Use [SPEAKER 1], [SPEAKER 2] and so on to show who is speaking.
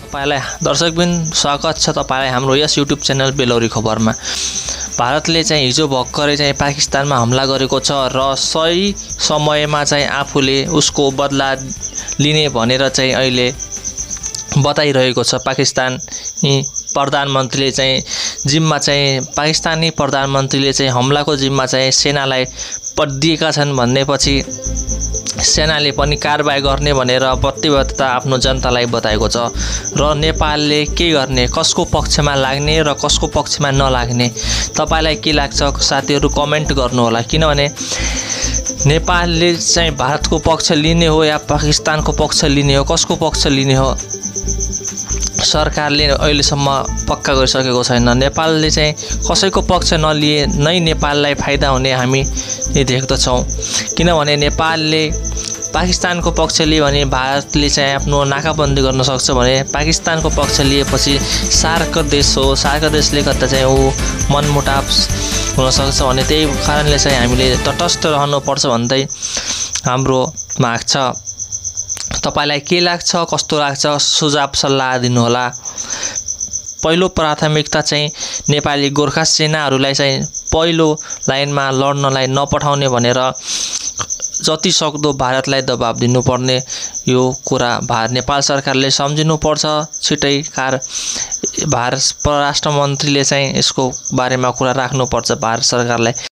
[SPEAKER 1] तपाईलाई दर्शकबिन स्वागत छ तपाईलाई हाम्रो यस युट्युब च्यानल बेलौरी खबरमा। भारतले चाहिँ हिजो भर्खरै चाहिँ पाकिस्तानमा हमला गरेको छ र सही समयमा चाहिँ आफूले उसको बदला लिने भनेर चाहिँ अहिले बताइरहेको छ। पाकिस्तानी प्रधानमन्त्रीले चाहिँ जिम्मा चाहिँ पाकिस्तानी प्रधानमन्त्रीले चाहिँ हमलाको जिम्मा चाहिँ सेनालाई दिएका छन् भन्नेपछि सेनाले पनि कारबाही गर्ने भनेर प्रतिबद्धता आफ्नो जनतालाई बताएको छ। र नेपालले के गर्ने, कसको पक्षमा लाग्ने र कसको पक्षमा नलाग्ने तपाईलाई के लाग्छ साथीहरु कमेन्ट गर्नुहोला। किनभने नेपालले चाहिँ भारतको पक्ष लिने हो या पाकिस्तानको पक्ष लिने हो, कसको पक्ष लिने हो सरकारले अहिलेसम्म पक्का गरिसकेको छैन। नेपालले चाहिँ कसैको पक्ष नलिए नै नेपाललाई फाइदा हुने हामी देख्दछौँ। किनभने नेपालले पाकिस्तानको पक्ष लिए भने भारतले चाहिँ आफ्नो नाकाबन्दी गर्न सक्छ भने पाकिस्तानको पक्ष लिएपछि सार्क देश हो, सार्क देशले गर्दा चाहिँ ऊ मनमुटाव हुन सक्छ भने त्यही कारणले चाहिँ हामीले तटस्थ रहनुपर्छ भन्दै हाम्रो माग छ। तपाईलाई के लाग्छ, कस्तो लाग्छ सुझाव सल्लाह दिनुहोला। पहिलो प्राथमिकता चाहिँ नेपाली गोर्खा सेनाहरूलाई चाहिँ पहिलो लाइनमा लड्नलाई नपठाउने भनेर जति सक्दो भारतलाई दबाब दिनुपर्ने यो कुरा नेपाल सरकारले सम्झिनुपर्छ। छिटै भारत परराष्ट्र मन्त्रीले चाहिँ यसको बारेमा कुरा राख्नुपर्छ भारत सरकारलाई।